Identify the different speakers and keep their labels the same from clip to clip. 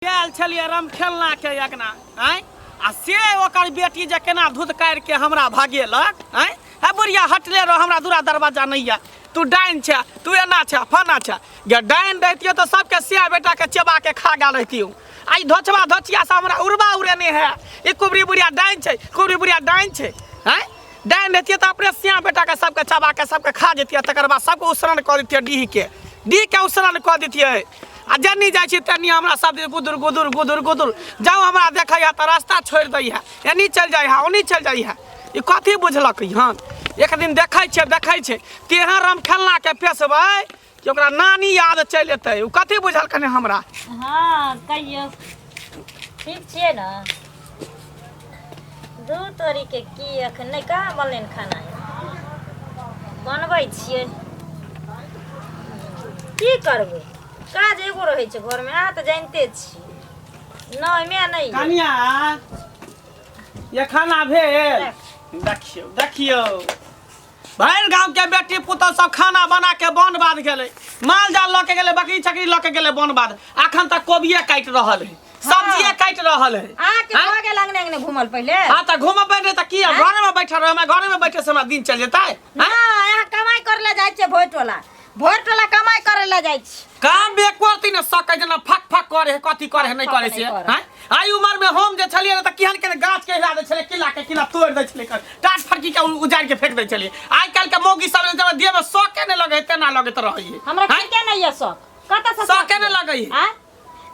Speaker 1: गेल छलियै रमखेलना के अगना आँय आ से ओकर बेटी जे केना धुधकारि के हमरा भगेलक आँय हे बुढ़िया हटले रह हमरा दूरा दरवाजा नहि यऽ तू डाइन छै तू एना छै फना छै गे डाइन रहितियो तऽ सबके सिया बेटा के चबा के खा गेल रहितियो आ ई धोचबा धोचिया से हमरा उड़बा उड़ेने है ई कुबरी बुढ़िया डाइन छै कुबरी बुढ़िया डाइन छै आँय डाइन रहितियै तऽ अपने सिया बेटाके सबके चबा के सबके खा जैतियै तकर बाद सबके उसरन कऽ दैतियै डीहके डीहके उसरन कऽ दैतियै आ जन्नी जाइ छी तन्नी हमरा सब दिन गुदुर गुदुर गुदुर गुदुर जाउ हमरा देखैया तऽ रास्ता छोड़ि दैया एनी चलि जाइ है ओनी चलि जाइ है ई कथी बुझलक हन एक दिन देखै छै देखै छै तेहन रमखेलनाके पेशबै कि ओकरा नानी याद चलि एतै ओ कथी बुझलखिन हमरा।
Speaker 2: हँ, कहियौ, ठीक छियै ने? दू तोरीके की, एखन नहि कहाँ बनलै खाना, बनबै छियै। की करबै, काज एगो रहै छै घरमे, अहाँ तऽ जानिते छी। नहि, माय नहि यऽ।
Speaker 1: कनिया, ये खाना भेल? देखियौ देखियौ, भरि गांव के बेटी पुतहु सब खाना बना के बन बाध गेलै, माल जाल लऽ के गेलै, बकरी छकरी लऽ के गेलै बन बाध, अखन तक कोबिये काटि रहल है, सब्जिये काटि रहल है।
Speaker 2: अहाँके
Speaker 1: आँय?
Speaker 2: भऽ गेल अंगने अंगने घूमल पहिले।
Speaker 1: हाँ तऽ घूमबै नहि तऽ की घरे में बैठल रहबै? घरे में बैठे से हमरा दिन चलि जेतै? आँय?
Speaker 2: नहि, अहाँ कमाइ करे लए जाइ छियै भोर टोला, भोर टोला कमाइ करे लए जाइ छी।
Speaker 1: काम बे करती ने सकै जेना फक फक करे है, कथी करे है, नहि
Speaker 2: फक
Speaker 1: करे
Speaker 2: नहि
Speaker 1: से
Speaker 2: करे।
Speaker 1: हैं? आई उम्र में हम जे छलियै ने तऽ केहन केहन गाछ के हिला दै छलियै, किला के किला तोड़ि दै छलियै, टाट फड़की के उजाड़ि के फेंक दै छलियै। आइ काल्हि के मौगी सब जे देह में शौके नहि लगै है, तेना लगैत रहै है।
Speaker 2: हमरा
Speaker 1: हैं?
Speaker 2: ठीके नहि यऽ शौक, कतऽ से
Speaker 1: शौके नहि लगै है।
Speaker 2: आँय?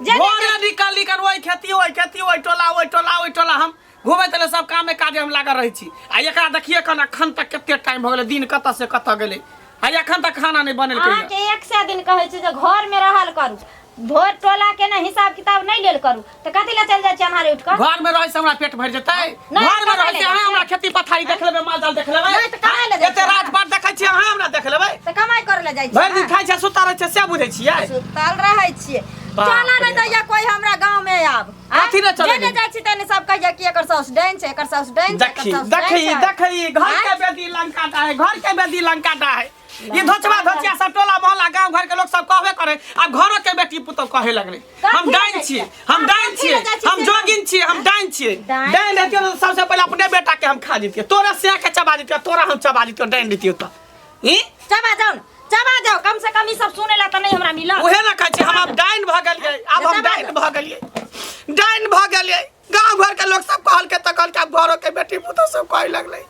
Speaker 2: जे
Speaker 1: भोरे निकल निकल ओहि खेती ओहि खेती, ओहि टोला ओहि टोला ओहि टोला हम घुमैत रहे, सब कामे काजे हम लागल रहै छी। आ एकरा देखिए कन अखन तक कते टाइम भऽ गेलै, दिन कतऽ से कतऽ गेलै, आ एखन तक खाना नहि बनेलकै।
Speaker 2: अहाँके 100 दिन कहै छी जे घरमे रहल करू, भोर टोला के ने हिसाब किताब नहि लेल करू, तऽ कथी लए चलि जाइ छी अन्हारे उठि कऽ?
Speaker 1: घर में रहै से हमरा पेट भरि जेतै?
Speaker 2: नहि,
Speaker 1: घर में
Speaker 2: कमाइ
Speaker 1: रहै से
Speaker 2: लए
Speaker 1: अहाँ
Speaker 2: जाइ
Speaker 1: हमरा
Speaker 2: छियै।
Speaker 1: खेती पथारी देख लेबै, माल जाल देख लेबै?
Speaker 2: नहि, तऽ कमाइ लए जाइ
Speaker 1: एते
Speaker 2: छियै।
Speaker 1: राजपाट देखै छियै अहाँ, हमरा देख लेबै?
Speaker 2: तऽ कमाइ करे लए जाइ
Speaker 1: भरि दिन
Speaker 2: छियै।
Speaker 1: खाइ छै सुता रहै छै से बुझै छियै?
Speaker 2: सुतल रहै छियै।
Speaker 1: बाप
Speaker 2: चलऽ
Speaker 1: रे
Speaker 2: नहि दैया कोइ हमरा गाँव में आब।
Speaker 1: कथी ने चलै?
Speaker 2: जेने जाइ छी तेने सब कहैया कि एकर साउस डाइन छै, एकर साउस डाइन छै, एकर
Speaker 1: देखी
Speaker 2: साउस डाइन
Speaker 1: देखी
Speaker 2: छै।
Speaker 1: देखी, घर के बेदी लंका टा है, घर के बेदी लंका टा है। ई धोचबा धोचिया सब टोला मोहल्ला गांव घर के लोग सब कहबे करे, आब घरो के बेटी पुतोह कहे लगले हम
Speaker 2: कथी
Speaker 1: डाइन
Speaker 2: लए
Speaker 1: छियै,
Speaker 2: जाइ
Speaker 1: हम डाइन
Speaker 2: कथी
Speaker 1: छियै,
Speaker 2: लए जाइ छी
Speaker 1: हम
Speaker 2: से?
Speaker 1: जोगिन छियै, हम डाइन छियै।
Speaker 2: डाइन।
Speaker 1: डाइन रहतियै ने तऽ सबसे पहिले अपने बेटा के हम खा जैतियै, तोरा सिया के चबा जैतियै, तोरा हम चबा जैतियै डाइन रहतियै तऽ ई।
Speaker 2: चबा जाउ ने, चबा जाउ, कम से कम ई सब सुनै ला तऽ नहि हमरा मिलत।
Speaker 1: उहे ने कहै छी हम आब डाइन भऽ गेलियै, आब हम डाइन भऽ गेलियै, डाइन भऽ गेलियै। गाँव घर के लोग सब कहलकै तऽ कहलकै, आब घरो के बेटी पुतोह सब कहे लगलै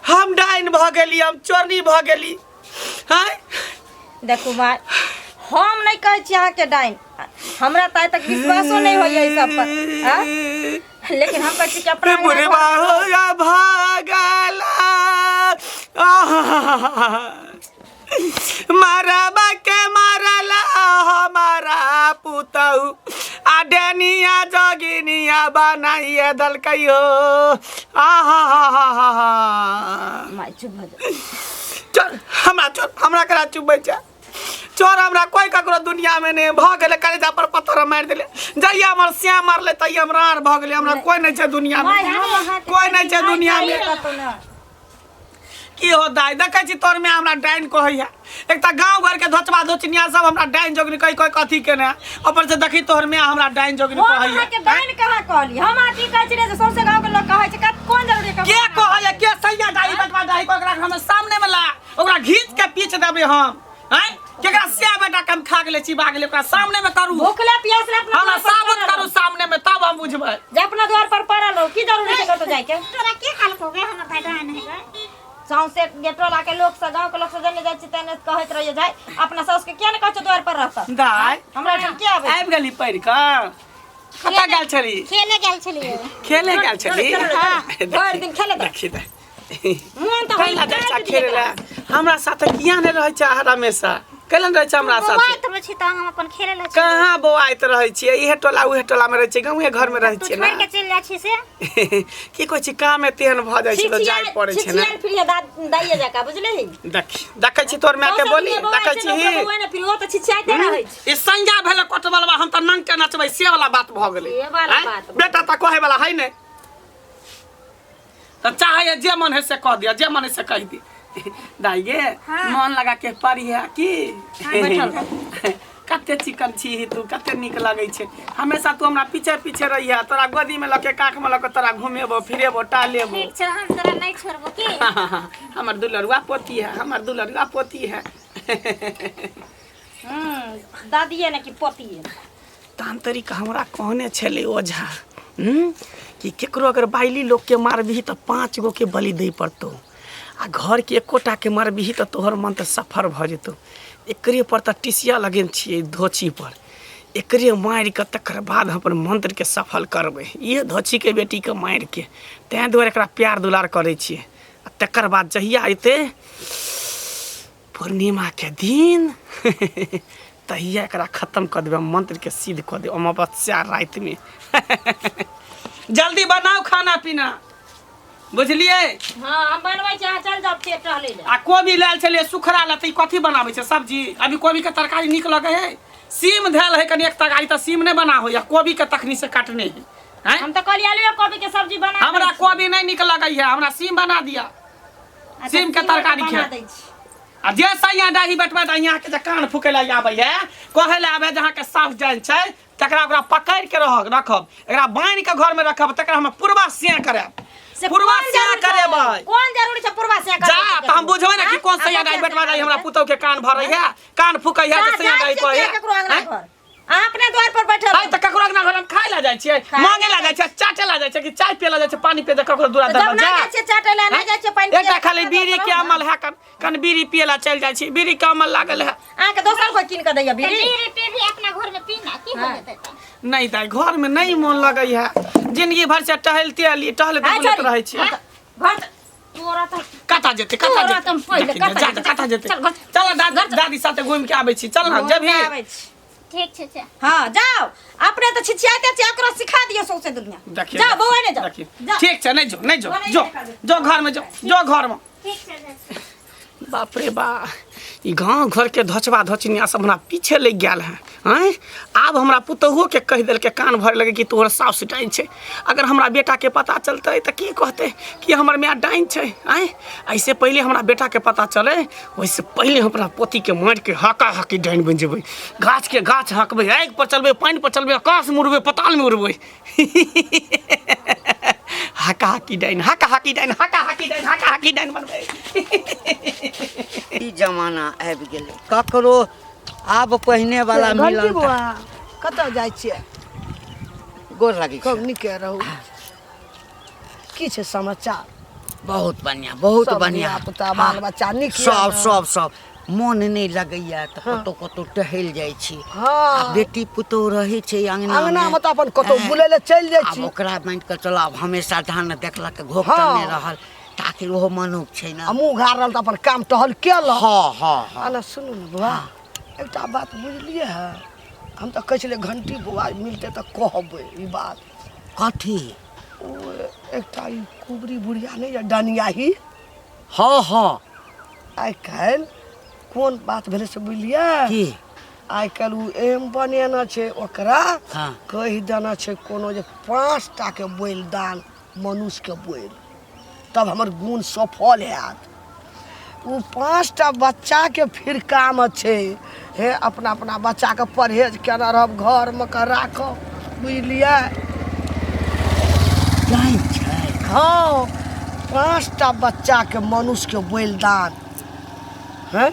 Speaker 1: हम डाइन भऽ गेली, हम चोरनी भऽ गेली। हैं?
Speaker 2: देखू भाई, हम नहि कहै छी अहाँके डाइन, हमरा तऽ आइ तक विश्वासो नहि होइए ई सब पर, आँ? लेकिन हम कहै छी कि अपना अंगना
Speaker 1: बुढ़वा
Speaker 2: घर-
Speaker 1: हो या भागला मरबा के मारला हमारा पुतहु आ डनिया जोगिनिया बनाइए दलकै हो। आहा हा हा हा हा।
Speaker 2: माय, चुप भऽ जाउ।
Speaker 1: चल हमरा, चल हमरा, करा चुपबै छै? चोर, हमरा कोई ककरो दुनिया में नहीं भऽ गेलै। कलेजा पर पत्थर मारि देले, जहिया हमर श्याम मारले तहिया हम रार भऽ गेलै। हमरा कोई नहीं छै दुनिया
Speaker 2: माय,
Speaker 1: में,
Speaker 2: हम अहाँके
Speaker 1: कोई नहीं छै दुनिया में।
Speaker 2: कतौ ने।
Speaker 1: की हो दाइ, देखै छी तोर में हमरा डाइन कहैया। एक तऽ गाँव घर के धोचबा धोचनिया सब हमरा डाइन जोगनी कहि कहि कथी केने, ऊपर से देखी तोहर में हमरा डाइन जोगनी
Speaker 2: हम
Speaker 1: कहैया।
Speaker 2: अहाँके डाइन कहाँ कहली? हम अहाँ की कहै छी ने जे सौंसे गाँव के लोक कहै छै, कोन जरूरी है?
Speaker 1: के कहैया? के सैया दाई बटवा दाई को ओकरा हम सामने में ला, ओकरा घीच के पीछ देबै हम। आँय, केकरा सिया बेटा के हम खा गेलै, चिबा गेलै, ओकरा सामने में करू।
Speaker 2: भूखले प्यासले अपना
Speaker 1: हमरा
Speaker 2: द्वार पर
Speaker 1: साबुत
Speaker 2: पड़ल
Speaker 1: करू
Speaker 2: रहू।
Speaker 1: सामने में, तब हम बुझबै।
Speaker 2: जे अपना द्वार पर पड़ल रहू, की जरूरी छै कतौ जाइके?
Speaker 3: तोरा के कहलकौ गे हमर भाई डाइन है गे?
Speaker 2: सौंसे गेटोला के लोक सब, गाँव के लोक सब जने जाइ छी तेने कहैत रहिए जाय। अपना साउस के किया ने कहै छौ द्वार पर रहत?
Speaker 1: दाइ।
Speaker 2: हमरा एहिठाम के आबै छै?
Speaker 1: आबि गेली पढ़ि कऽ? कतऽ गेल छली?
Speaker 3: खेले गेल छलियै।
Speaker 1: खेले गेल छली?
Speaker 2: भरि दिन खेले दे।
Speaker 1: देखी दे।
Speaker 2: मोन तऽ
Speaker 1: कैला जाइ छै खेले ला? हमरा साथे किया नहि रहै छै हमेशा? कैला नहि रहै छै हमरा साथे?
Speaker 3: बौआइत रहै छी तऽ हम अपन खेले ला।
Speaker 1: कहाँ बौआइत रहै छियै? इहे टोला उहे टोला मे रहै छियै, गाँवे घर मे रहै
Speaker 3: तू
Speaker 1: छियै
Speaker 3: छोड़ि
Speaker 1: ने।
Speaker 3: के चलि जाइ छी से।
Speaker 1: की कहै छी, काम एते एहन भऽ जाइ छै तऽ जाय पड़ै छै ने।
Speaker 2: छिछियाल फिरिये दाइये जकाँ, बुझलिही?
Speaker 1: देखी, देखै छी तोर माय के बोली, देखै छी?
Speaker 2: बौआ ने फिर ओ तऽ छिछियाइते रहै छै।
Speaker 1: ई संज्ञा भेलै कोटबलवा, हम तऽ नंगटे नचबै से वाला बात भऽ गेलै।
Speaker 2: से वाला
Speaker 1: आँय?
Speaker 2: बात।
Speaker 1: बेटा तऽ कहै वाला है नहि, तऽ चाहे जे मन है से कह दिया, जे मन है से कह दी। दाई गे,
Speaker 3: हाँ।
Speaker 1: मन लगा के पढ़ी है की?
Speaker 2: बैठल रह।
Speaker 1: कते चिकन छी तू, कते नीक लगै छै। हमेशा तू हमरा पीछे पीछे रहिया, तोरा गोदीमे लऽ के काखमे लऽ के तोरा घुमेबो फिरेबो टहलेबो।
Speaker 3: ठीक छै, हम तोरा नहि छोड़बो की।
Speaker 1: हमर दुलरुआ पोती है, हमर दुलरुआ पोती है।
Speaker 2: दादिए ने कि पोतिए।
Speaker 1: तांत्रिक हमरा कहने छलै ओझा कि केकरो अगर बाइली लोकके मारबिही तऽ 5 गो के बलि दै पड़तौ, आ घरके एकोटा के मारबिही तऽ तोहर मन तऽ सफर भऽ जेतौ। एकरे पर तऽ टिसिया लगेने छियै धोछी पर, एकरे मारि कऽ तकर बाद हम अपन मंत्रके सफल करबै। इहे धोछीके बेटीके मारिके, ताहि दुआरे एकरा प्यार दुलार करै छियै। आ तकर बाद जहिया अयतै पूर्णिमाके दिन तहिया एकरा खत्म कऽ देबै, मंत्रके सिद्ध कऽ देबै अमावस्या रातिमे। जल्दी बनाउ खाना पीना, बुझलियै?
Speaker 2: हाँ, हम बनबै छी, अहाँ चल जाउ फेर टहलै लए।
Speaker 1: आ कोबी लायल छलियै सुखरा लए, तऽ ई कथी बनाबै छै सब्जी? अभी कोबीके तरकारी नीक लगै है? सीम धयल है कनि एक तरकारी, तऽ सीम नहि बना होइए, कोबीके तखनी से काटने है। आँय?
Speaker 2: हम तऽ कहलियै आलूए कोबी के सब्जी बना
Speaker 1: हमरा
Speaker 2: दै छी।
Speaker 1: कोबी नहि नीक लगै है, हमरा सीम बना दिअ।
Speaker 2: अच्छा,
Speaker 1: सीम के
Speaker 2: सीमे
Speaker 1: तरकारी
Speaker 2: बना
Speaker 1: खेब।
Speaker 2: दै छी।
Speaker 1: आ जे सैया डाही बैठबै तऽ अहाँके जे कान फूकै लए आबै है, कहै लए आबै जे अहाँके साउस जान छै, तकरा ओकरा पकड़ि के रह रखब, एकरा बान्हि के घर में रखब, तकरा हम पूर्वा सिया करायब।
Speaker 2: से
Speaker 1: पूर्वा
Speaker 2: कोन
Speaker 1: सिया
Speaker 2: जरूरी छै?
Speaker 1: करेबै।
Speaker 2: कोन जरूरी छै पूर्वा सिया
Speaker 1: जा
Speaker 2: करबै?
Speaker 1: तऽ हम बुझबै ने कि कोन
Speaker 2: आँ?
Speaker 1: सैया डाही बैठवा डाही हमरा पुतहु के कान भरै है, कान फूकै है, जे
Speaker 2: जा
Speaker 1: सैया
Speaker 2: जाइ
Speaker 1: डाही
Speaker 2: छियै
Speaker 1: कहै है।
Speaker 2: केकरो अंगना
Speaker 1: आँय?
Speaker 2: घर, अहाँ अपने द्वार पर बैठल
Speaker 1: आइ तऽ ककरो अंगना घर हम खाय लए जाइ छियै,
Speaker 2: खाय
Speaker 1: मांगे लए जाइ छियै, चाटे लए जाइ छियै कि चाय पियै लए जाइ छियै, पानि पियै ककरो दुरा
Speaker 2: तऽ जब
Speaker 1: दरवाजा।
Speaker 2: नहि जाइ छियै चाटे लए, नहि जाइ छियै पानि पियै
Speaker 1: एकटा
Speaker 2: लए,
Speaker 1: खाली
Speaker 2: तऽ
Speaker 1: बीड़ी के
Speaker 2: रहू ने।
Speaker 1: अमल है, कन कन बीड़ी पियै लए चलि जाइ छी, बीड़ी के अमल लागल है।
Speaker 2: अहाँके दोसर कोइ कीन कऽ दैया
Speaker 3: तऽ
Speaker 2: बीड़ी?
Speaker 3: बीड़ी पीबी अपना घर में पी ना, की हो
Speaker 2: हाँ।
Speaker 3: जेतै तऽ?
Speaker 1: नहि दाइ, घर में नहि मोन लगै है, जिंदगी भर से टहलते अली टहलते
Speaker 2: हाँ,
Speaker 1: बुलैत
Speaker 2: छोड़ी।
Speaker 1: रहै छी।
Speaker 2: घर तोरा तऽ
Speaker 1: कतऽ जेतै, कतऽ
Speaker 2: तोरा
Speaker 1: जेतै?
Speaker 2: तऽ हम पहिले
Speaker 1: देखी,
Speaker 2: कतऽ
Speaker 1: जा,
Speaker 2: जेतै?
Speaker 1: कतऽ जेतै?
Speaker 2: चल, घर
Speaker 1: चल दादी, दादी साथे घुमि के आबै छी, चल ना जेबही?
Speaker 2: आबै छी।
Speaker 3: ठीक छै, चल।
Speaker 2: हाँ जाओ, अपने तऽ छिछियाते छियै, एकरो सिखा दियौ सौंसे दुनिया।
Speaker 1: देखिए,
Speaker 2: जाओ बौआ, नहि जाओ।
Speaker 1: देखिए।
Speaker 2: जाओ।
Speaker 1: ठीक छै, नहि जो, नहि जो,
Speaker 2: बौआ,
Speaker 1: जो
Speaker 2: नहि देखा
Speaker 1: जो घर में जो, जो घर में।
Speaker 3: ठीक छै, चल।
Speaker 1: बाप रे बा, ई गाँव घरके धोचबा धोचनिया सब हमरा पीछे लागि गेल है। आँय, आब हमरा पुतोहुओके कहि देलकै, कान भरे लगे कि तोहर साउस डाइन छै। अगर हमरा बेटाके पता चलतै तऽ की कहतै कि हमर माय डाइन छै? आँय, एहिसँ पहिले हमरा बेटाके पता चलै, ओहिसँ पहिले हम अपना पोतीके मारिके हाका हाकी डाइन बनि जेबै। गाछके गाछ हकबै, आगि पर चलबै, पानि पर चलबै, आकाशमे उड़बै, पतालमे उड़बै। हाका हाकी डाइन, हाका हाकी डाइन, हाका हाकी डाइन, हाका हाकी डाइन बनबै।
Speaker 4: ई जमाना आबि गेलै, ककरो आब पहिने वाला
Speaker 5: घंटी
Speaker 4: मिलन।
Speaker 5: बौआ, कतऽ जाइ छियै?
Speaker 4: गोर लागै
Speaker 5: खूब
Speaker 4: छै।
Speaker 5: नीके रहू। की छै समाचार?
Speaker 4: बहुत बढ़िया, बहुत
Speaker 5: सब
Speaker 4: बढ़िया।
Speaker 5: धियापुता, बाल बच्चा नीक यऽ
Speaker 4: सब
Speaker 5: ने?
Speaker 4: सब सब मोन नहि लगैया तऽ कतौ कतौ टहल जाइ छी।
Speaker 5: हाँ।
Speaker 4: आ बेटी पुतोह रहै छै अंगना।
Speaker 5: अंगना मे तऽ अपन कतौ बुलै लए चलि जाइ
Speaker 4: आब
Speaker 5: छी।
Speaker 4: ओकरा मानि कऽ चल, आब हमेशा धान देखलक घोकटने
Speaker 5: हाँ।
Speaker 4: रहल, तऽ आखिर ओहो मनुख छै ने।
Speaker 5: आ मुँह घारल तऽ अपन काम टहल केलक।
Speaker 4: हँ हँ हँ।
Speaker 5: आना सुनू ने बौआ, एकटा बात बुझलियै है? हम तऽ कहै छलियै घंटी बौआ मिलतै तऽ कहबै ई बात।
Speaker 4: कथी?
Speaker 5: ओ एकटा ई कुबरी बुढ़िया नहि यऽ डनियाही?
Speaker 4: हँ हँ।
Speaker 5: आइ काल्हि कोन बात भेलै से बुझलियै?
Speaker 4: की?
Speaker 5: आइ काल्हि ओ एम बनेने छै, ओकरा
Speaker 4: हाँ।
Speaker 5: कहि देने छै कोनो जे 5 टाके बलिदान मनुष्यके बोलि तब हमर गुण सफल हैत। ओ 5टा बच्चाके फिरकामे छै। हे, अपना अपना बच्चाके परहेज केने रहब, घरमे के राखब, बुझलियै?
Speaker 4: जानि छै।
Speaker 5: हँ, 5टा बच्चाके मनुष्यके बलिदान। हैं?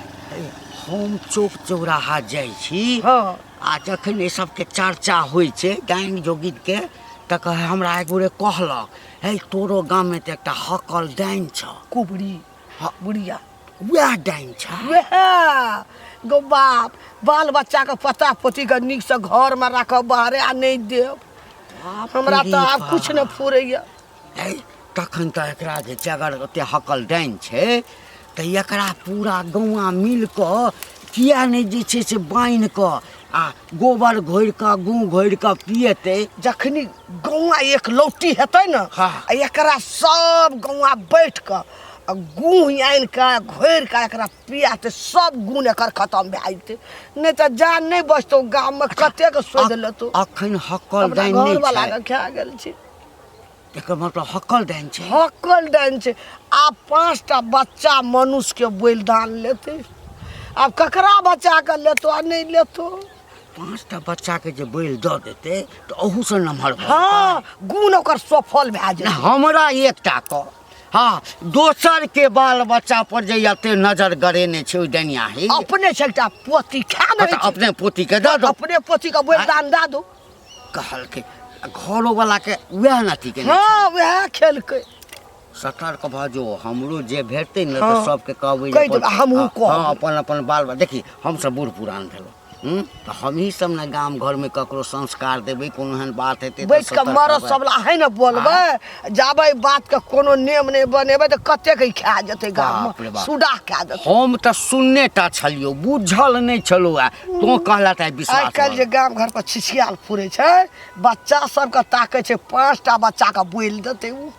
Speaker 4: हम चौक चौराहा जाइ छी।
Speaker 5: हँ।
Speaker 4: आ जखन एहि सबके चर्चा होइ छै डाइन जोगिनके, तऽ कहे हमरा एक गोरे कहलक, हे तोरो गाममे तऽ एकटा हकल डाइन छौ।
Speaker 5: कुबरी।
Speaker 4: हँ।
Speaker 5: बुढ़िया।
Speaker 4: वएह डाइन छै।
Speaker 5: वएह गो बाप, बाल बच्चाके पोता पोतीके नीकसँ घरमे राखब, बाहरे आ नहि देब। हमरा तऽ आब किछु नहि फुरैया।
Speaker 4: है, तखन तऽ एकरा जे छै, अगर ओते हकल डाइन छै तऽ एकरा पूरा गौआँ मिल कऽ किया नहि जे छै से बान्हि कऽ आ गोबर घोरि कऽ गूँ घोरि कऽ पिएतै?
Speaker 5: जखनी गौआँ एक लौटी हेतै ने,
Speaker 4: हाँ।
Speaker 5: आ एकरा सब गौआँ बैठ कऽ आ गूँह आनि कऽ घोरि कऽ एकरा पियातै, सब गुण एकर खतम भए जेतै। नहि तऽ जान नहि बचतौ गाममे, कतेक शोधि लेतौ।
Speaker 4: अखन हकल
Speaker 5: अपना
Speaker 4: डाइन नहि
Speaker 5: घरवला
Speaker 4: छै।
Speaker 5: के खा गेल छी।
Speaker 4: एकर मतलब हकल डाइन छै।
Speaker 5: हकल डाइन छै। आब 5टा बच्चा मनुष्यके बलिदान लेतै, आब ककरा बच्चा के लेतो आ नहि लेतो?
Speaker 4: पाँचटा बच्चाके जे बैल दऽ देतै तऽ अहूसँ नमहर भऽ
Speaker 5: हँ, गुण ओकर सफल भए
Speaker 4: जेतै।
Speaker 5: जेतै।
Speaker 4: हमरा एकटा कऽ, हँ, दोसर के बाल बच्चा पर जे एते नजर गड़ेने छै ओहि डनियाही।
Speaker 5: अपने छै एकटा पोती खा
Speaker 4: हँ,
Speaker 5: नहि
Speaker 4: तऽ अपने पोती के दऽ दो।
Speaker 5: अपने पोती के बलिदान दऽ दो।
Speaker 4: कहलकै घरो वाला के वएह ने अथी केने छै।
Speaker 5: हँ, वएह खेलकै।
Speaker 4: सतर्क भऽ जो, हमरो जे भेटतै ने तऽ सबके कहबै जे
Speaker 5: कहि देबै, हमहूँ कहबै।
Speaker 4: हँ, अपन अपन बाल बच्चा देखी, हमसब बूढ़ पुरान भेलहुँ, तऽ हमही सब ने गाम घरमे ककरो संस्कार देबै, कोनो एहन बात हेतै तऽ
Speaker 5: बैस कऽ
Speaker 4: सतर्क
Speaker 5: मरद
Speaker 4: रहबै।
Speaker 5: सब ला है ने बोलबै, जाबै बात के कोनो नियम नहि बनेबै तऽ कतेक ही खा जेतै गाम
Speaker 4: बाप रे
Speaker 5: मे,
Speaker 4: बाप।
Speaker 5: सुडा खा जेतै।
Speaker 4: हम तऽ सुनने टा छलियौ, बुझल नहि छलौ, आ तोँ कहला तऽ आइ विश्वास
Speaker 5: आइ काल्हि जे गाम घर पर छिछियाल फुरै छै, बच्चा सबके ताकै छै, 5टा बच्चा के बोलि देतै उ।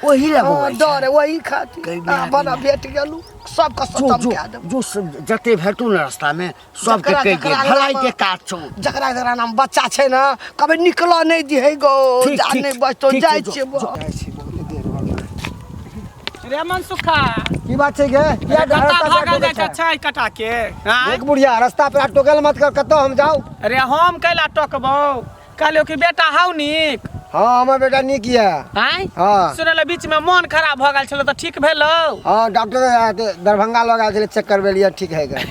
Speaker 4: ओही लए
Speaker 5: हँ,
Speaker 4: बौआइ छै।
Speaker 5: डर ओही खातिर।
Speaker 4: कहि
Speaker 5: आ,
Speaker 4: बिहार
Speaker 5: बड़ा
Speaker 4: मे।
Speaker 5: भेट गेलू, सबके
Speaker 4: जो,
Speaker 5: सतम
Speaker 4: जो,
Speaker 5: कए देबै।
Speaker 4: जो जते भेटू ने रास्ता में सबके कहि दे,
Speaker 5: जकरा
Speaker 4: भलाई
Speaker 5: नाम
Speaker 4: के काज छौ।
Speaker 5: जकरा जकरा नाम बच्चा छै ने, कभी निकलऽ नहि दिहे गो,
Speaker 4: ठीक,
Speaker 5: जा
Speaker 4: ठीक,
Speaker 5: नहि बचतो,
Speaker 4: ठीक
Speaker 5: जाइ
Speaker 4: छै, जो,
Speaker 5: छियै
Speaker 4: जो।
Speaker 5: बा।
Speaker 6: जाइ छी, बहुते देर भऽ गेल।
Speaker 1: रे मनसुखा,
Speaker 6: की बात छै गे? किया
Speaker 1: कतऽ
Speaker 6: रास्ता पर
Speaker 1: भागल
Speaker 6: टोकै
Speaker 1: जाइ छै
Speaker 6: छै?
Speaker 1: छाय कटा के? आँय?
Speaker 6: एक बुढ़िया रास्ता पर टोकल मत कर, कतौ हम जाउ?
Speaker 1: रे हम कैला टोकबौ? कहलियौ कि बेटा हौ नीक?
Speaker 6: हाँ, हमर बेटा नीक यऽ।
Speaker 1: आँय?
Speaker 6: हाँ।
Speaker 1: सुनै लए बीच में मन खराब भऽ गेल छलै तऽ ठीक भेलौ?
Speaker 6: हाँ, डॉक्टर आयल तऽ दरभंगा लऽ गेल छलै, चेक करबेलियै, ठीक है गेल।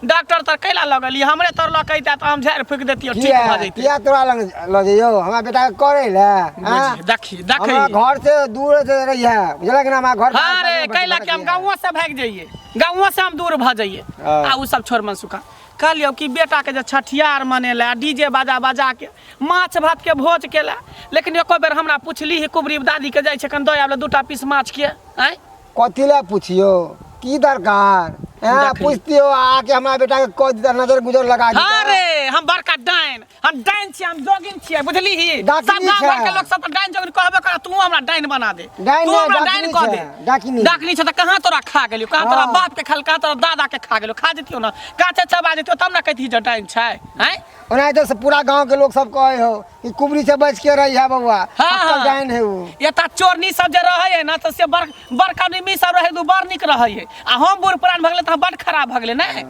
Speaker 1: डॉक्टर तऽ कैला लऽ गेलियै? हमरे तोर लऽ के अइतै तऽ हम झाड़ि फूकि देतियौ, ठीक
Speaker 6: किया?
Speaker 1: भऽ जैतै।
Speaker 6: किया तोरा लग लऽ जइयौ? हमरा बेटा के करै लए, आँय?
Speaker 1: बुझी, देखी, देखी।
Speaker 6: हमरा घर से दूर से रहिए, बुझलक ना? हमरा घर
Speaker 1: हाँ रे, कैला कि हम गाँवो से भागि जइयै, गाँवो से हम दूर भऽ जइयै।
Speaker 6: हाँ।
Speaker 1: आ उ सब छोड़ मनसुखा, कहलियौ कि बेटाके जे छठियार मनेला, डीजे बाजा बाजा के माछ भात के भोज केला, लेकिन एको बेर हमरा पुछली ही कुबरी दादी के जाइ छै कन दऽ आबले दूटा पीस माछ के? आँय?
Speaker 6: कथी लए पुछियौ, की दरकार? हैं,
Speaker 1: देखी।
Speaker 6: पुछतियौ आके हमरा बेटा के कह दिता, नजर गुजर लगा दिता।
Speaker 1: हाँ रे, हम बड़का डाइन, हम डाइन छियै, हम जोगिन छियै, बुझली ही?
Speaker 6: डाकिनी
Speaker 1: सब गाँव
Speaker 6: छै।
Speaker 1: घर के लोक सब तऽ डाइन जोगिन कहबे करा, तू हमरा डाइन बना दे।
Speaker 6: डाइन
Speaker 1: तू
Speaker 6: नहि,
Speaker 1: हमरा डाइन
Speaker 6: डाकिनी
Speaker 1: कह
Speaker 6: छै,
Speaker 1: दे।
Speaker 6: डाकिनी।
Speaker 1: डाकिनी छै तऽ कहाँ तोरा खा गेलियौ? कहाँ तोरा
Speaker 6: हाँ।
Speaker 1: बाप के खाल, कहाँ तोरा दादा के खा गेलियौ? खा जतियौ ने, काचे चबा जतियौ तब ने कहितिही जे डाइन छै। आँय?
Speaker 6: ओनाहिते से पूरा गांव के लोग सब कहे हो कि कुबरी से बच के रही है बउआ,
Speaker 1: हाँ,
Speaker 6: अक्कल
Speaker 1: हाँ।
Speaker 6: डाइन है उ।
Speaker 1: एतऽ चोरनी सब जे रहै है ने, तऽ से बड़का आदमी सब रहै तऽ बड़ नीक रहै है, आ हम बूढ़ पुरान भऽ गेलै तऽ हम बड़ खराब भऽ गेलै ने,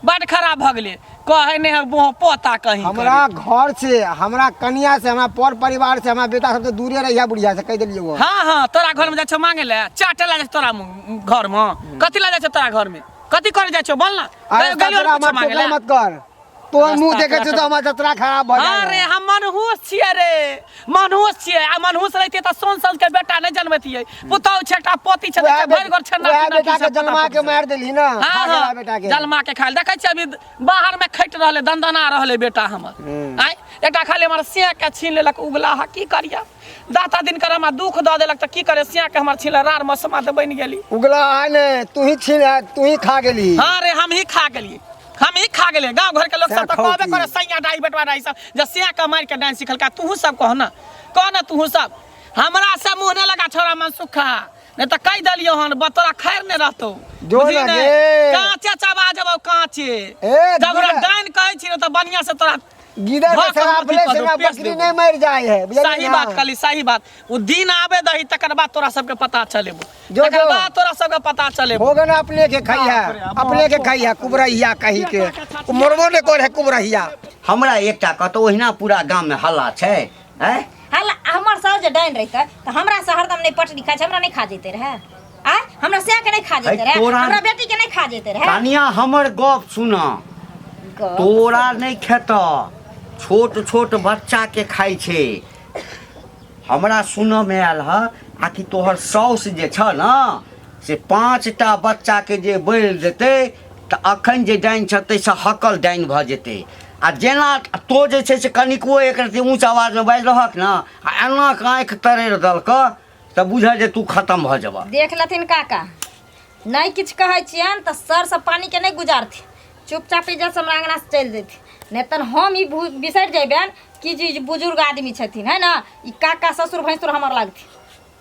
Speaker 1: बड़ खराब भऽ गेलै। कहै नहि है पोता कहीं
Speaker 6: हमरा घर से, हमरा कनिया से, हमरा पर परिवार से, हमरा बेटा सब से दूरे रहिया बुढ़िया से कहि देलियै वो।
Speaker 1: हाँ हाँ, तोरा घर में जाइ छौ मांगे ले, चाटे ला जाइ छौ तोरा घर में? कथी ला जाइ छौ तोरा घर में? कथी करे जाइ छौ बोल ना?
Speaker 6: अरे
Speaker 1: कहियो गेलियौ
Speaker 6: तोरा
Speaker 1: कुछो
Speaker 6: हमरा
Speaker 1: मांगे ला?
Speaker 6: टोकला मत कर, तोहर मुंह
Speaker 1: रास्ता
Speaker 6: देखै
Speaker 1: पे
Speaker 6: छियौ तऽ हमर जतरा खराब भऽ
Speaker 1: हाँ रे,
Speaker 6: जाइ।
Speaker 1: हम मनहूस छियै रे, मनहूस छियै। आ मनहूस रहितियै तऽ सोन सन के बेटा नहि जनमतियै। पुतहु छै, एकटा पोती छै,
Speaker 6: वएह
Speaker 1: भरि घर छेना
Speaker 6: वएह
Speaker 1: पीना
Speaker 6: बेटा के
Speaker 1: सब
Speaker 6: जन्मा के
Speaker 1: पोता।
Speaker 6: मारि देलही ना,
Speaker 1: हाँ,
Speaker 6: खा गेला
Speaker 1: हाँ,
Speaker 6: बेटा के।
Speaker 1: जन्मा के खायल। देखै छियै अभी बाहर में खटि रहलै, दनदना रहलै बेटा हमर। आँय, एकटा खाली हमर सिया के छीन लेलक उगला हा, की करिया? दाता दिनकर हमरा दुख दऽ देलक तऽ की करे? सिया के हमर छीन लेलक, राड़ मसमा तऽ बनि गेली।
Speaker 6: उगला आय ने, तू ही छीन, तू ही खा गेली।
Speaker 1: हाँ रे, हम ही खा गेलियै, हम ही खा गेलियै। गाँव घर के लोग सब तऽ
Speaker 6: सएह
Speaker 1: कहबे
Speaker 6: खौकी।
Speaker 1: करे सैया डाई बेटवा डाई सब जे सिया के मारि के डाइन सिखलका। तूहू सब कह ना, कह ना तूहू सब। हमरा से मुँह नहि लगा छोड़ा मनसुखा, नहि तऽ कहि देलियौ हन, तोरा खैर नहि रहतौ।
Speaker 6: जो
Speaker 1: बुझली
Speaker 6: ना
Speaker 1: ने?
Speaker 6: गे।
Speaker 1: काँचे चबा जेबौ काँचे।
Speaker 6: ए,
Speaker 1: जब हमरा
Speaker 6: गिरा।
Speaker 1: डाइन कहै छी ने तऽ बढ़िआँ से तोरा
Speaker 6: गिदड़ के
Speaker 1: भऽ कऽ
Speaker 6: शराब
Speaker 1: अथी
Speaker 6: ले
Speaker 1: कऽ
Speaker 6: से
Speaker 1: देबौ,
Speaker 6: ना
Speaker 1: पेश
Speaker 6: बकरी
Speaker 1: देबौ।
Speaker 6: नहीं मर जाए है, बुझलियै
Speaker 1: सही
Speaker 6: ना?
Speaker 1: बात कहली, सही बात। ओ दिन आबे दही, तकर बाद तोरा सबके पता चलेबो।
Speaker 6: जो,
Speaker 1: तकर
Speaker 6: जो।
Speaker 1: बाद तोरा सबके पता चलेबो।
Speaker 6: हो गए ना, अपने के खैया,
Speaker 1: बाप रे, बाप
Speaker 6: अपने के
Speaker 1: रे।
Speaker 6: खैया कुबरहिया कही के, ओ मरबो नहीं करे है कुबरहिया।
Speaker 4: हमरा एकटा कतौ ओहिना पूरा गाम में हल्ला छै, आँय?
Speaker 2: हल्ला, हमर साउस जे डाइन रहितै तऽ हमरा से हरदम नहि पटरी खाइ छै, हमरा नहि खा जैते रहए। आँय, हमरा सएह के नहि खा जैते रहए,
Speaker 4: तोरा-
Speaker 2: हमरा बेटी के नहि खा जैते रहए।
Speaker 4: कनिया, हमर गप सुन।
Speaker 2: गप
Speaker 4: तोरा नहि खेतऽ, छोट छोट बच्चा के खाइ छै। हमरा सुनऽ मे आयल ह आ कि तोहर साउस जे छ ने से 5टा बच्चा के जे बलि देतै तऽ अखन जे डाइन छ ताहिसँ हकल डाइन भऽ जेतै। आ जेना तो जे छै से कनिको एक रत्ती ऊँच आवाजमे बाजि रहक ने आ एना कऽ आँखि तरेर देलकऽ तऽ बुझऽ जे तू खतम भऽ जेबह।
Speaker 2: देख लेथिन काका, नहि किछु कहै छियनि तऽ सरसँ पानिके नहि गुजारथिन, चुपचाप इज्जत से हमरा अङ्गनासँ चलि जेथिन, नहि तऽ हम ई बिसरि जयबनि कि जे ई बुजुर्ग आदमी छथिन है ने, ई काका ससुर भैंसुर हमर लगथिन,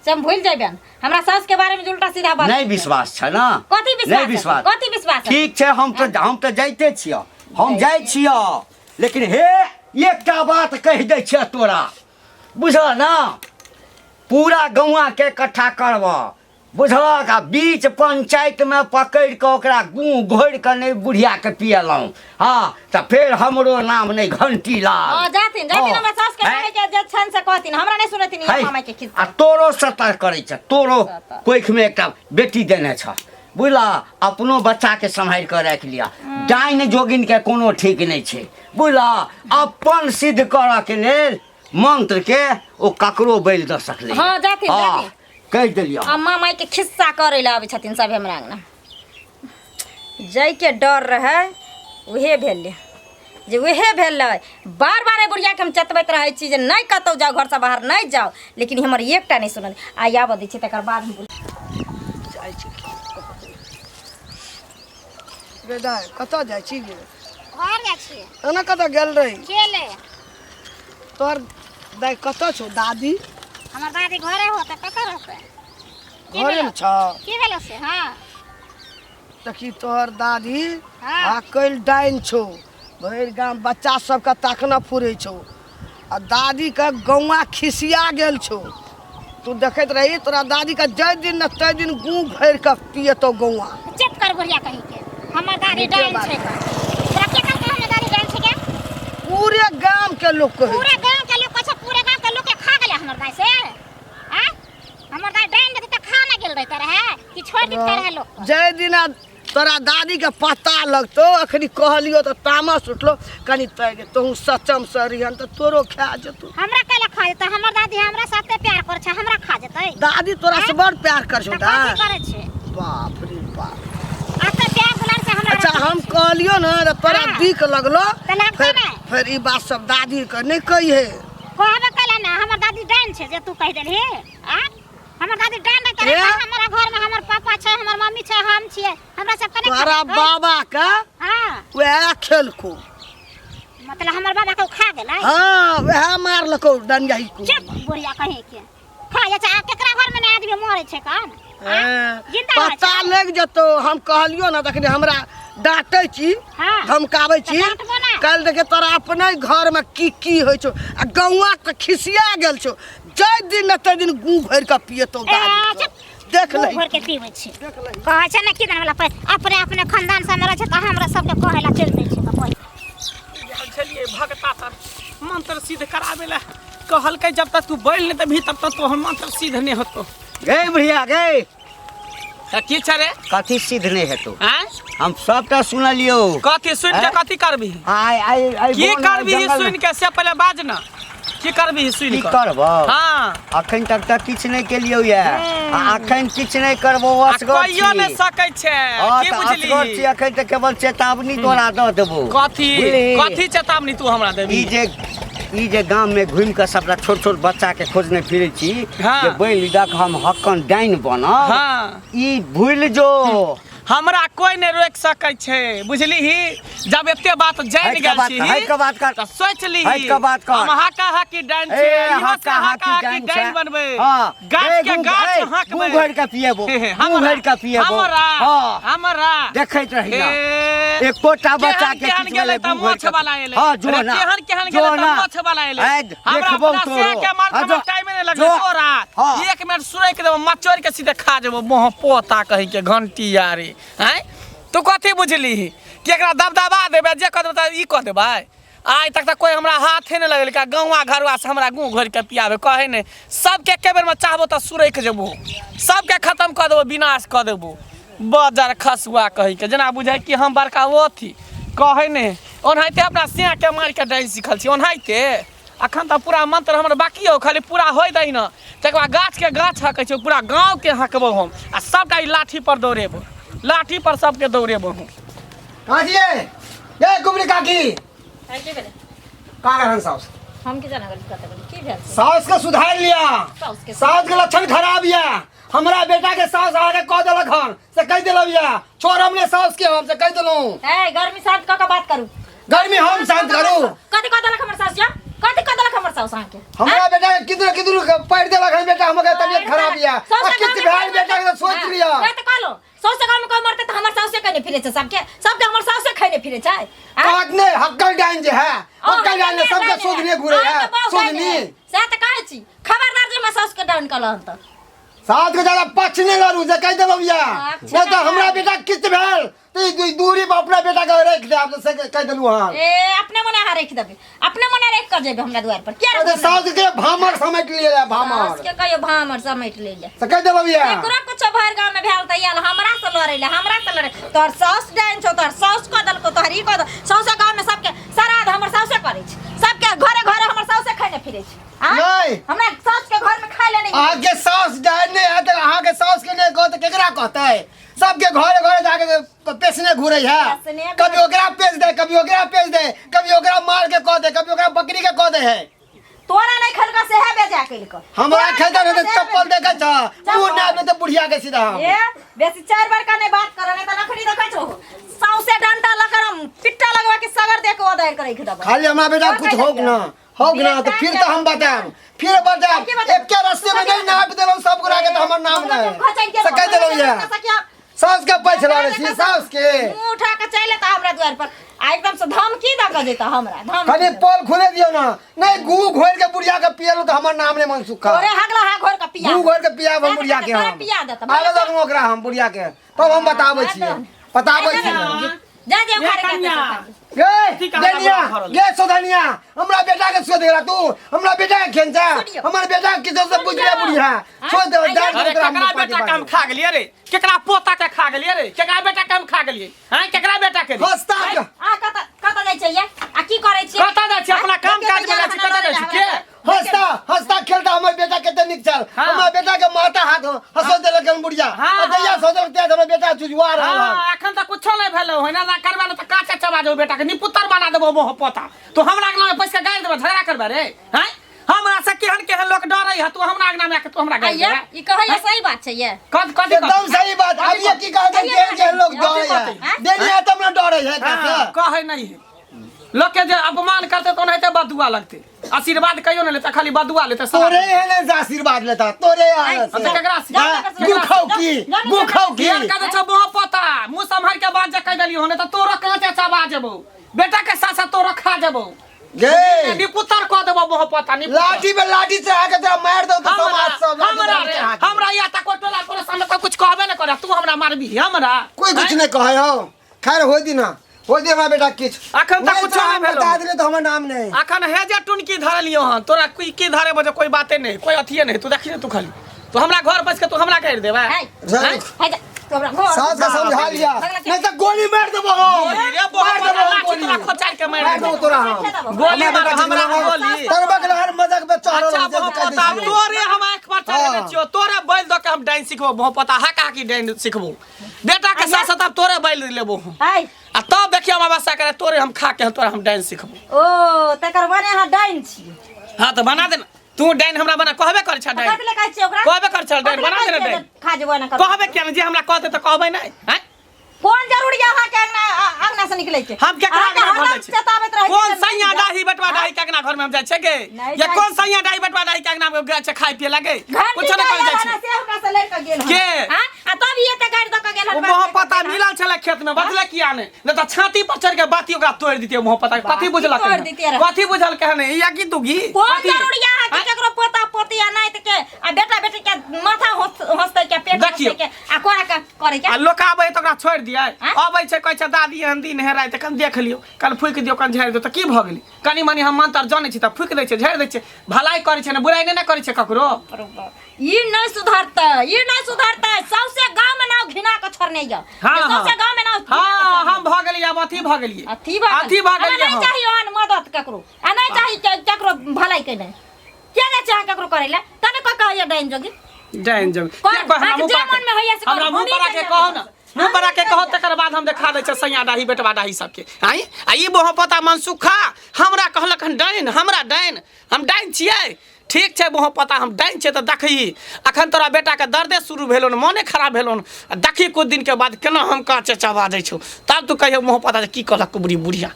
Speaker 2: से हम भूलि जयबनि। हमरा सासके बारेमे जे उल्टा सीधा बात
Speaker 4: नहि विश्वास छै ने?
Speaker 2: कथी विश्वास
Speaker 4: नहि विश्वास?
Speaker 2: कथी विश्वास?
Speaker 4: ठीक छै, हम तऽ जाइते छियौ, हम जाइ छियौ, लेकिन हे एकटा बात कहि दै छियौ तोरा, बुझल ने? पूरा गौआके इकट्ठा करबह, बुझलक आ बीच पंचायतमे पकड़ि कऽ ओकरा गुँ घोरि कऽ नहि बुढ़ियाके पियलहुँ। हँ, तऽ फेर हमरो नाम नहि घंटी लाल।
Speaker 2: हां, जाथिन जाथिन।
Speaker 4: हँ।
Speaker 2: हमरा सास के
Speaker 4: हैं?
Speaker 2: कहै के जे छन से कहथिन, हमरा नहीं सुनथिन।
Speaker 4: है,
Speaker 2: ई मामा के खिस्सा
Speaker 4: आ तोरो सतर करै छ, तोरो
Speaker 2: सतर।
Speaker 4: कोखिमे एकटा बेटी देने छ, बुझला? अपनो बच्चाके सम्हारि कऽ राखि लिअ। डाइन जोगिनके कोनो ठीक नहि छै, बुझला? अपन सिद्ध करऽके लेल मंत्रके ओ ककरो बलि दऽ सकलै।
Speaker 2: हँ, जाथिन,
Speaker 4: हँ,
Speaker 2: जाथिन।
Speaker 4: कहि देलियौ।
Speaker 2: अम्मा माई के खिस्सा करे ला आबै छथिन सब हमरा अंगना। जाइके डर रहै उहे भेलै जे उहे भेलै। बार बार एहि बुढ़ियाके हम चतबैत रहै छी जे नहि कतहु जाउ, घरसँ बाहर नहि जाउ, लेकिन हमर एकटा नहि सुनल। आइ आबऽ दै छी, तकर बाद हम
Speaker 5: जाइ छी गे दाइ, कतऽ जाइ छी गे?
Speaker 3: घर जाइ छियै।
Speaker 5: एना कतऽ गेल रही?
Speaker 3: खेले।
Speaker 5: तोहर दाइ कतऽ छौ, दादी?
Speaker 3: हमर दादी घरे होतै, कतऽ रहतै? की
Speaker 5: घरेमे
Speaker 3: भेलौ?
Speaker 5: छौ?
Speaker 3: की भेलौ से? हँ।
Speaker 5: देखी, तोहर दादी
Speaker 3: हँ।
Speaker 5: आ कैल डाइन छौ, भरि गाम बच्चा सबके ताकना फुरै छौ आ दादीके गौआ खिसिया गेल छौ। तू देखैत रही, तोरा दादीके जाहि दिन ने ताहि दिन गूँ भरि कऽ पियतौ गौआ।
Speaker 3: चुप कर बुढ़िया कहीं के, हमर दादी
Speaker 5: नीके
Speaker 3: डाइन
Speaker 5: बात।
Speaker 3: छै कऽ। तोरा के कहलकै हमर दादी डाइन छै के?
Speaker 5: पूरे गाम के लोक कहै।
Speaker 3: पूरे गांव के लोग कहै छै? पूरे गांव के लोग के खा गेलै हमर दाई से? आँ, हमर दाई डाइन रहतै तऽ खा ना गेल रहते रहे कि छोड़ देते रहे लोग के?
Speaker 5: जाहि दिना तोरा दादीके पता लगतौ, अखनी कहलियो तऽ तामस उठलो कनि, तै तोहूँ सचम से रहिहन तऽ तोरो खा जेतौ।
Speaker 3: हमरा कैला खा जेतै? हमर दादी हमरा साथे प्यार करै छै, हमरा खा जेतै?
Speaker 5: दादी तोरा से बड़ प्यार कर छौ।
Speaker 3: तऽ कथी करै छै?
Speaker 5: बाप रे बाप।
Speaker 3: अते प्यार दुलार से हमरा
Speaker 5: अच्छा,
Speaker 3: रखै
Speaker 5: हम
Speaker 3: छै।
Speaker 5: कहलियो ने तऽ तोरा
Speaker 3: हाँ।
Speaker 5: दिक लगलो।
Speaker 3: तऽ लगतै
Speaker 5: फेर
Speaker 3: ने।
Speaker 5: फेर ई बात सब दादी के नहि कहिहे।
Speaker 3: कहबे कैला ने, हमर दादी डाइन छै जे तू कहि देलही। आ हमर दादी डाइन रहते रहे
Speaker 5: ए?
Speaker 3: तऽ हमरा घर में हमर पापा छै, हमर मम्मी छै, हम छियै, हमरा सब के नहि
Speaker 5: तोरा
Speaker 3: खा जेतै?
Speaker 5: बाबा के
Speaker 3: हाँ।
Speaker 5: वएह खेलको।
Speaker 3: मतलब हमर बाबा के उ खा गेलै?
Speaker 5: हाँ, वएह मारलको डंगाही को।
Speaker 3: चुप बुढ़िया कहीं के, खा जाइ छै। आ केकरा घर में ने आदमी मरे छै कन?
Speaker 5: हाँ,
Speaker 3: जिंदा रहै
Speaker 5: पता
Speaker 3: छै।
Speaker 5: लागि जेतौ। हम कहलियो ने तखने हमरा डाँटै छी,
Speaker 3: हाँ।
Speaker 5: धमकाबै छी।
Speaker 3: तऽ डाँटबो ने।
Speaker 5: काल्हि देखे तोरा अपने घरमे की की होइ छौ आ गौआ के खिसिया गेल छौ, जाहि दिन ने ताहि दिन गूँ भरि कऽ पियतौ
Speaker 3: ए,
Speaker 5: दादी के।
Speaker 3: चुप।
Speaker 5: देख
Speaker 3: मुँह
Speaker 5: लही।
Speaker 3: भरि के पीबै छी।
Speaker 5: देख लही।
Speaker 3: कहै छै ने किदन वाला अपने अपने खानदान से रहै छै तऽ हमरा सबके कहै ला चलि दै छै तऽ कहै।
Speaker 1: गेल छलियै भगता तर मंत्र सिद्ध कराबै लए, कहलकै जब तक तू बैल नहि देबही तब तक तोहर मंत्र सिद्ध नहि होतो।
Speaker 4: गे बुढ़िया गे।
Speaker 1: तऽ की छै रे?
Speaker 4: कथी सिद्ध नहि हेतौ?
Speaker 1: आँय?
Speaker 4: हम सबटा सुनलियौ।
Speaker 1: कथी सुनि के?
Speaker 4: आँय?
Speaker 1: कथी करबही?
Speaker 4: आइ आइ आइ
Speaker 1: की
Speaker 4: बन
Speaker 1: करबही
Speaker 4: जंगलमे-
Speaker 1: सुनि के से पहिले बाज न, की करबही सुनि
Speaker 4: की
Speaker 1: कऽ?
Speaker 4: करबौ?
Speaker 1: हाँ।
Speaker 4: अखन तक तऽ किछु नहि केलियौ ये आ अखन किछु नहि करबौ।
Speaker 1: आ
Speaker 4: असगर
Speaker 1: कहियो
Speaker 4: छी।
Speaker 1: नहि सकै छै।
Speaker 4: हँ,
Speaker 1: की
Speaker 4: तऽ असगर छी।
Speaker 1: बुझली?
Speaker 4: अखन तऽ केवल चेतावनी तोरा दऽ देबौ।
Speaker 1: कथी?
Speaker 4: बुझली?
Speaker 1: कथी चेतावनी तू हमरा देबही?
Speaker 4: ई जे गाम में घुमि कऽ सबटा छोट छोट बच्चा के खोजने फिरै छी
Speaker 1: हाँ।
Speaker 4: जे बैल दक हम हक्कन डाइन बनब,
Speaker 1: हाँ।
Speaker 4: ई भूलि जो।
Speaker 1: हमरा कोई नहि रोकि सकै छै, बुझलीही? जब एते बात जानि
Speaker 4: हटि कऽ
Speaker 1: गेल
Speaker 4: बात
Speaker 1: छी
Speaker 4: कर, हटि कऽ बात कर।
Speaker 1: तऽ सोचि लीही।
Speaker 4: हटि कऽ बात कर।
Speaker 1: हम हाका हाकी डाइन
Speaker 4: ए,
Speaker 1: छियै, इहो से
Speaker 4: हाका
Speaker 1: हाका
Speaker 4: हाकी
Speaker 1: हाकी
Speaker 4: डाइन
Speaker 1: डाइन
Speaker 4: छै।
Speaker 1: बनबै।
Speaker 4: हाँ।
Speaker 1: गाछ
Speaker 4: ए,
Speaker 1: के
Speaker 4: गूँ-
Speaker 1: गाछ
Speaker 4: ए,
Speaker 1: हकबै।
Speaker 4: गूँ भरि कऽ पियेबो, गूँ भरि कऽ पियेबो।
Speaker 1: हमरा
Speaker 4: हाँ।
Speaker 1: हमरा
Speaker 4: देखैत रही ना।
Speaker 1: ए,
Speaker 4: एकोटा बच्चा
Speaker 1: केहन
Speaker 4: के
Speaker 1: केहन
Speaker 4: किछु
Speaker 1: गेलै
Speaker 4: भेलै
Speaker 1: तऽ
Speaker 4: गूँ भरि
Speaker 1: मोछ
Speaker 4: कऽ
Speaker 1: वाला एलै।
Speaker 4: हाँ, जो
Speaker 1: अरे
Speaker 4: ना।
Speaker 1: केहन केहन
Speaker 4: जो
Speaker 1: गेलै तऽ
Speaker 4: ना।
Speaker 1: मोछ वाला एलै।
Speaker 4: ए,
Speaker 1: हमरा
Speaker 4: देखबौ
Speaker 1: अपना
Speaker 4: तोरो।
Speaker 1: से के मार
Speaker 4: हाँ,
Speaker 1: हमरा
Speaker 4: जो।
Speaker 1: टाइमे नहि लगलै
Speaker 4: जो।
Speaker 1: तोरा।
Speaker 4: हाँ।
Speaker 1: एक मिनट सुरैक देबो, मचोरि के सीधे खा जेबो मोह पोता कहीं के घंटी यारे। आँय, तू कथी बुझलीही कि एकरा दबदबा देबै, जे कऽ देबै तऽ ई कऽ देबै? आइ तक तऽ कोइ हमरा हाथे नहि लगेलकै। गौआँ घरुआ से हमरा गुँ घोरि कऽ पियाबै कहै नहि। सबके एके बेरमे चाहबो तऽ सुरैक जेबो, सबके खतम कऽ देबो, विनाश कऽ देबो। बजर खसुआ कहीके, जेना बुझाइ कि हम बड़का ओ अथी कहै नहि। ओनाहिते अपना सियाके मारि कऽ डाइन सीखल छी ओनाहिते। अखन तऽ पूरा मंत्र हमर बाकी हो, खाली पूरा होइ दही ने, तकर बाद गाछके गाछ हकै छै, पूरा गाँवके हकबो हम आ सबटा ई लाठी पर दौड़ेबो, लाठी पर सबके दौड़ेबो हम।
Speaker 6: कहाँ छियै ये कुबरी काकी?
Speaker 2: की भेलै?
Speaker 6: कहाँ रहन साउस?
Speaker 2: हम की जाना गेली कतऽ गेली, की भेल से?
Speaker 6: साउस के सुधार लिया।
Speaker 2: साउस के?
Speaker 6: साउस के लक्षण खराब या। हमरा बेटा के साउस अहाँके कह देलक हन से कहि देलक या, छोड़ब ने साउस के हम से कहि देलहुँ।
Speaker 2: ए, गर्मी शांत कऽ के बात करू।
Speaker 6: गर्मी हम शांत करू?
Speaker 2: कथी कह देलक हमर साउस या? कथी कह देलक हमर साउस अहाँके?
Speaker 6: हमरा बेटा के किदुर किदुर पढ़ देलक हन, बेटा हमर तबियत खराब या आ किछु भेल बेटा के तऽ सोच लिअ।
Speaker 2: वएह तऽ कहलहुँ, साउस गाँवमे कोइ मरतै तऽ हमर साउसे कने फिरै छै सबके, सबके हमर साउसे खैने फिरै छै। आँय?
Speaker 6: कहत ने हक्कल डाइन जे है, हक्कल डाइन ने सबके सोधने घुरे है सोधनी।
Speaker 2: सएह तऽ कहै छी, खबरदार जे हमर साउसके डाउन कहलहुँ तऽ।
Speaker 6: सास के ज्यादा पक्ष नहीं लड़ू से कह देलहुँ या
Speaker 2: पक्ष
Speaker 6: नहीं तो
Speaker 2: नहि
Speaker 6: हमरा
Speaker 2: लड़ू।
Speaker 6: बेटा किछु भेल तऽ ई दूरी पर अपना बेटा के राखि देब से कह देलहुँ हन
Speaker 2: ए अपने मने अहाँ राखि देबै, अपने मने राखि कऽ जेबै हमरा दुआर पर किया
Speaker 6: अरे
Speaker 2: रखबै?
Speaker 6: सास के भामर समेट लिए भामर।
Speaker 2: सास के कहियो भामर समेट ले ले।
Speaker 6: से कह देलहुँ या।
Speaker 2: एकरो कुछो भरि गाँव में भेल तऽ आयल हमरा से लड़ै ले, हमरा से लड़ै। तोहर साउस डाइन छौ, तोहर साउस कऽ देलकौ, तोहर ई कऽ देलकौ। सौंसे गाँव में सबके श्राद्ध हमर साउसे करै छै, सबके घरे घरे हमर साउसे खैने फिरै छै। आँय?
Speaker 6: नहि।
Speaker 2: हमरा साउस के घर में खाय ले नहीं।
Speaker 6: अहाँके साउस डाइन नहि है तऽ अहाँके साउस के नहि कहत केकरा कहतै? सबके घरे घरे जाके पेशने घूरे है।
Speaker 2: पेशने घूरे।
Speaker 6: कभी ओकरा पेश दे, कभी ओकरा पेश दे, कभी ओकरा मार के कह दे, कभी ओकरा बकरी के कह दे है।
Speaker 2: तोरा नहीं खलका से है बेजा कइलको।
Speaker 6: हमरा
Speaker 2: तोरा
Speaker 6: खेलता
Speaker 2: नहीं
Speaker 6: नहीं
Speaker 2: खलका
Speaker 6: चप्पल
Speaker 2: से है
Speaker 6: देखे छ
Speaker 2: चप्पल।
Speaker 6: मुंह ना आबे त बुढ़िया के सीधा हम।
Speaker 2: ए बेसी चार बार का नहीं बात कर, नहीं त नखनी देखै छौ सौंसे डंडा लकर हम पिट्टा लगवा के सगर दे के ओदार करै के दबा।
Speaker 6: खाली हमरा बेटा
Speaker 2: तोरा
Speaker 6: कुछ
Speaker 2: कहि
Speaker 6: होक
Speaker 2: देलियौ।
Speaker 6: ना होक ना तो
Speaker 2: बेटा
Speaker 6: फिर
Speaker 2: के
Speaker 6: तो हम बताएब, फिर बताएब।
Speaker 2: की बताएब?
Speaker 6: एके रस्ते में नहीं नाप देलौ सब गोरा के तो हमर नाम
Speaker 2: हमरा
Speaker 6: नहीं
Speaker 2: के खचैन के
Speaker 6: से कह देलौ या सास के पैसा लड़े छी सास के।
Speaker 2: मुंह उठा के चले त हमरा द्वार पर आ एकदम से धमकी द के जेता हमरा धमकी।
Speaker 6: खाली पोल खुले दियो ना, नहीं गू घोर के बुढ़िया के पियलो तो हमर नाम नहीं मनसुख।
Speaker 2: तोरे हगला हा घोर के पिया।
Speaker 6: गू घोर के पिया हम बुढ़िया के हम।
Speaker 2: पिया देता।
Speaker 6: आवे दो ओकरा हम बुढ़िया के तब हम बताबै छियै, बताबै छियै।
Speaker 2: जा जा उखाड़े के
Speaker 1: कन्या।
Speaker 6: गे
Speaker 1: की कहा
Speaker 6: देनिया
Speaker 1: भरल?
Speaker 6: गे सोधनिया हमरा बेटा के सोध गेला तू, हमरा बेटा के खेंचा,
Speaker 2: सुनियो।
Speaker 6: हमर बेटा के किछो से बुझले बुढ़िया छोड़ दे
Speaker 2: आइया।
Speaker 6: दार
Speaker 1: अरे
Speaker 6: ओकरा
Speaker 1: केकरा
Speaker 6: मुँह
Speaker 1: बेटा
Speaker 6: पाटी
Speaker 1: के हम खा गेलियै रे? केकरा पोता के खा गेलियै रे? केकरा बेटा के हम खा गेलियै? हैं, केकरा बेटा के रे?
Speaker 6: हंसता के।
Speaker 2: आ कत कत जाइ छियै आ की करै छियै?
Speaker 1: कतऽ जाइ छियै? अपना काम काज में जाइ छियै, कतऽ जाइ छियै? के?
Speaker 6: हंसता हंसता खेलता हमर बेटा कते नीक छल।
Speaker 1: हाँ।
Speaker 6: हमर बेटा के माथा हाथ हंसो देलक हन बुढ़िया।
Speaker 1: हाँ,
Speaker 6: आ जहिया
Speaker 1: हाँ।
Speaker 6: सो देलक तहिया से हमर बेटा झुझुआ रहल हन।
Speaker 1: हाँ, एखन तऽ कुछो नहि भेलौ हन, एना करबे ने तऽ काचे चबा देबौ बेटा के, निपुत्तर बना देबौ मोह पोता। तू हमरा अंगना में पैस के गारि देबे, झगड़ा करबे रे? हैं? हमरा से केहन केहन लोक डरै है, तू हमरा अंगना में आके तू हमरा गारि
Speaker 2: आइया,
Speaker 1: देबे?
Speaker 2: ई कहैया सही बात छै ये।
Speaker 1: कथी कथी
Speaker 6: एकदम सही बात। अब ये की कहै छै केहन केहन लोक डरै है।
Speaker 2: हाँ?
Speaker 6: देनिया तब ने डरै है
Speaker 1: हाँ,
Speaker 6: कैसे?
Speaker 1: कहै नहीं है। लोग के जे अपमान करते तो ओनाहिते बदुआ लगते, आशीर्वाद कहियो नहीं लेता, खाली बदुआ लेते सारा
Speaker 6: तोरे
Speaker 1: दिन।
Speaker 6: एहने से आशीर्वाद लेता, तोरे एहने से।
Speaker 1: हम तऽ केकरा से?
Speaker 6: हाँ, गुखाउ की, गुखाउ की।
Speaker 1: केहन कह दै छौ मोह पोता, मुँह सम्हारि के बात जे कहि देलियौ हन, तऽ तोरो काँचे चबा जेबौ, बेटा के साथ साथ तोरो खा जेबौ।
Speaker 6: गे।
Speaker 1: निपुतर कऽ देबौ मोह पोता, निपुतर।
Speaker 6: लाठी पे लाठी चढ़ा के तोरा मारि दौ तऽ
Speaker 1: हमरा
Speaker 6: समाज सब लाठी
Speaker 1: हमरा
Speaker 6: पे
Speaker 1: रे,
Speaker 6: चढ़ा के।
Speaker 1: हमरा या तक टोला पड़ोस में कोई कुछ कहबे न करे, तू हमरा मारबी हमरा?
Speaker 6: कोई कुछ नहीं कहे हो। खैर हो दिना, हो दे हमरा बेटा किछ।
Speaker 1: अखन तक
Speaker 6: नहीं
Speaker 1: कुछो
Speaker 6: तो
Speaker 1: नहीं
Speaker 6: हम
Speaker 1: भेलौ।
Speaker 6: बता दिले तो हमर नाम नहीं।
Speaker 1: अखन हे जे टुनकी धरलियो हन, तोरा कोई की धरे बजे कोई बाते नहीं, कोई अथिए नहीं, तू देखी ने तू खाली। तू हमरा घर बस के तू हमरा गारि देबे?
Speaker 2: है।
Speaker 6: हैं?
Speaker 2: है जा, तू हमरा घर।
Speaker 6: सास के समझा लिया,
Speaker 2: भगला के-
Speaker 6: नहीं तो गोली मार देबो हम।
Speaker 1: गोली रे, बहुत
Speaker 6: मार देबो हम
Speaker 1: लाठी
Speaker 6: गोली।
Speaker 1: तोरा खोचार के मारि
Speaker 6: मार देबो
Speaker 1: देबो।
Speaker 6: तोरा हम।
Speaker 1: गोली
Speaker 6: हमरा
Speaker 1: मार,
Speaker 6: बेटा
Speaker 1: हमरा
Speaker 6: जिंदा
Speaker 1: गोली।
Speaker 6: तरबक लहर मजाक पे चढ़ल
Speaker 1: अच्छा,
Speaker 6: हम जे
Speaker 1: बहुत
Speaker 6: कह दै
Speaker 1: पता,
Speaker 6: छियै।
Speaker 1: तोरे हम आँख पर चढ़ेने
Speaker 6: हाँ।
Speaker 1: छियौ, तोरे बैल दऽ के हम डाइन सिखबो, बहुत पता, हाका हाकी डाइन सिखबो। बेटा के साथ साथ अब तोरे बैल लेबो हम।
Speaker 2: है।
Speaker 1: आ तब देखियो हम अवस्था करे, तोरे हम खा के तोरा हम डाइन सिखबो।
Speaker 2: ओ, तकर बने अहाँ डाइन छी।
Speaker 1: हाँ, तऽ बना देना। तू डाइन हमरा बना कहबे कर छा डाइन।
Speaker 2: कथी ले कहै छियै ओकरा?
Speaker 1: कहबे कर छल डाइन,
Speaker 2: कथी ले
Speaker 1: बना देना
Speaker 2: कहै छियै
Speaker 1: डाइन।
Speaker 2: जे खा जेबो एना करबो?
Speaker 1: कहबे किया ने, जे हमरा कहते तऽ कहबै नहि, हैं?
Speaker 2: कोन जरूरी है अहाँके अंगना अंगना से निकलै के?
Speaker 1: हम केकरा
Speaker 2: अहाँके
Speaker 1: अंगना घर
Speaker 2: हरदम
Speaker 1: जाइ छी?
Speaker 2: चेताबैत रहै छी
Speaker 1: कोन
Speaker 2: जे नहि
Speaker 1: सैया
Speaker 2: जाउ।
Speaker 1: डाही बटवा डाही के अंगना घर में हम जाइ छै गे?
Speaker 2: नहि
Speaker 1: या
Speaker 2: जाइ
Speaker 1: कोन
Speaker 2: छी।
Speaker 1: सैया डाही बटवा डाही के अंगना में जाइ छै खाय पिए लगे?
Speaker 2: घंटी
Speaker 1: कुछो नहि
Speaker 2: के
Speaker 1: करै जाइ
Speaker 2: आयल
Speaker 1: छै।
Speaker 2: हन, से हमरा से लड़ि कऽ गेल हन।
Speaker 1: के?
Speaker 2: हाँ? आ तब ई एते गारि दऽ कऽ गेल हन,
Speaker 1: ओ
Speaker 2: बात
Speaker 1: मोह
Speaker 2: कऽ
Speaker 1: पता
Speaker 2: गेल हन।
Speaker 1: मिलल छलै खेत में, बदले किया नहि? नहि तऽ छाती पर चढ़ि के बाती ओकरा तोड़ि दितियै मोह पता। कथी
Speaker 2: बाती
Speaker 1: बुझलक
Speaker 2: तोड़ि
Speaker 1: हन?
Speaker 2: दितियै रहे।
Speaker 1: कथी बुझलकै हन? ई या की दुगी?
Speaker 2: कोन
Speaker 1: कथी?
Speaker 2: जरूरी है अहाँके
Speaker 1: आँय?
Speaker 2: केकरो पोता पोती आ नाति के आ बेटा बेटी के माथा हंसतै के पेट
Speaker 1: देखियौ।
Speaker 2: हंसतै के आ कोरा के करै के?
Speaker 1: आ लोक आबै है तऽ ओकरा छोड़ि दियै।
Speaker 2: आँय?
Speaker 1: अबै छै कहै छै दादी एहन दिन हे राति, कनि देख लियौ, कनि फूकि दियौ, कनि झाड़ि दियौ, तऽ की भऽ गेलै? कनि मनि हम मंत्र जनै छी तऽ फूकि दै छै, झाड़ि दै छै, भलाई करै छै ने, बुराइ नहि ने करै छै ककरो।
Speaker 2: ई नहि सुधरतै, ई नहि सुधरतै, सौंसे गाँव में नाव घिना के छोड़ने यऽ।
Speaker 1: हाँ, हाँ।
Speaker 2: सौंसे गाँव में नाव घिना के
Speaker 1: हाँ,
Speaker 2: छोड़ने।
Speaker 1: हम भऽ गेलियै आब अथी भऽ गेलियै।
Speaker 2: अथी भऽ
Speaker 1: अथी भऽ
Speaker 2: हमरा
Speaker 1: गेलियै
Speaker 2: नहि
Speaker 1: हम।
Speaker 2: चाही ओहन मदद ककरो, आ नहि चाही केकरो भलाई केनाइ। किया जाइ छै अहाँ ककरो करै लए? तने कह कहैया डाइन जोगी।
Speaker 1: डाइन जोगी।
Speaker 2: कर,
Speaker 1: किया कह, हमरा
Speaker 2: अहाँके
Speaker 1: मुँह
Speaker 2: जे
Speaker 1: पर
Speaker 2: मन में होइया से करू,
Speaker 1: हमरा मुँह
Speaker 2: हम ई
Speaker 1: पर आके
Speaker 2: कहिया
Speaker 1: कहू ने,
Speaker 2: करब।
Speaker 1: मुँह पर आके कहू, तकर बाद हम देखा दै छियै सैया डाही बेटवा डाही सबके। आँय, आ ई मोह पता मनसुखा हमरा कहलक हन डाइन, हमरा डाइन, हम डाइन छियै। ठीक छै मोह पता, हम डाइन छियै तऽ देखही अखन तोरा बेटाके दर्दे शुरू भेलौ हन, मोने खराब भेलौ हन, आ देखही कुछ दिनके बाद केना हम काँचे चबा दै छौ, तब तू कहियो मोह पता जे की कहलक कुबरी बुढ़िया।